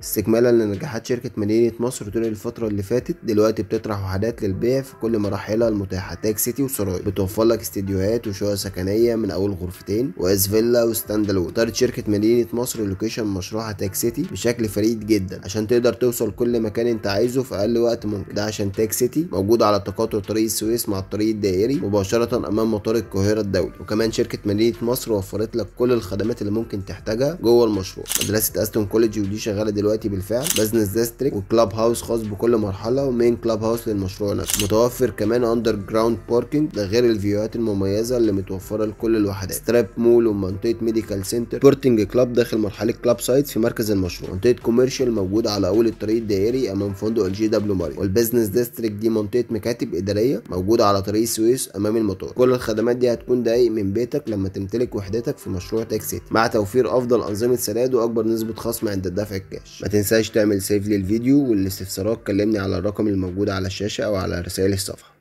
استكمالا لنجاحات شركة مدينة مصر طول الفترة اللي فاتت، دلوقتي بتطرح وحدات للبيع في كل مراحلها المتاحة، تاج سيتي وسراي. بتوفر لك استديوهات وشقق سكنية من أول غرفتين و as villa و stand alone. اختارت شركة مدينة مصر location مشروعها تاج سيتي بشكل فريد جدا عشان تقدر توصل كل مكان انت عايزه في أقل وقت ممكن. ده عشان تاج سيتي موجود على تقاطع طريق السويس مع الطريق الدائري مباشرة أمام مطار القاهرة الدولي. وكمان شركة مدينة مصر وفرت لك كل الخدمات اللي ممكن تحتاجها جوه المشروع. مدرسة أستون College ودي شغالة دلوقتي بالفعل، business district و club house خاص بكل مرحلة و main club house للمشروع نفسه. متوفر كمان underground parking، ده غير الفيوهات المميزة اللي متوفرة لكل الوحدات. strip mall ومنطقة medical center، sporting club داخل مرحلة club sites في مركز المشروع. منطقة commercial موجودة على اول الطريق الدائري امام فندق ال JW Marriott. وال business district دي منطقة مكاتب ادارية موجودة على طريق السويس امام المطار. كل الخدمات دي هتكون دقايق من بيتك لما تمتلك وحدتك في مشروع تاج سيتي، مع توفير افضل انظمة سداد واكبر نسبه خصم عند الدفع الكاش. ما تنساش تعمل save للفيديو، والاستفسارات كلمني على الرقم الموجود على الشاشة او على رسائل الصفحة.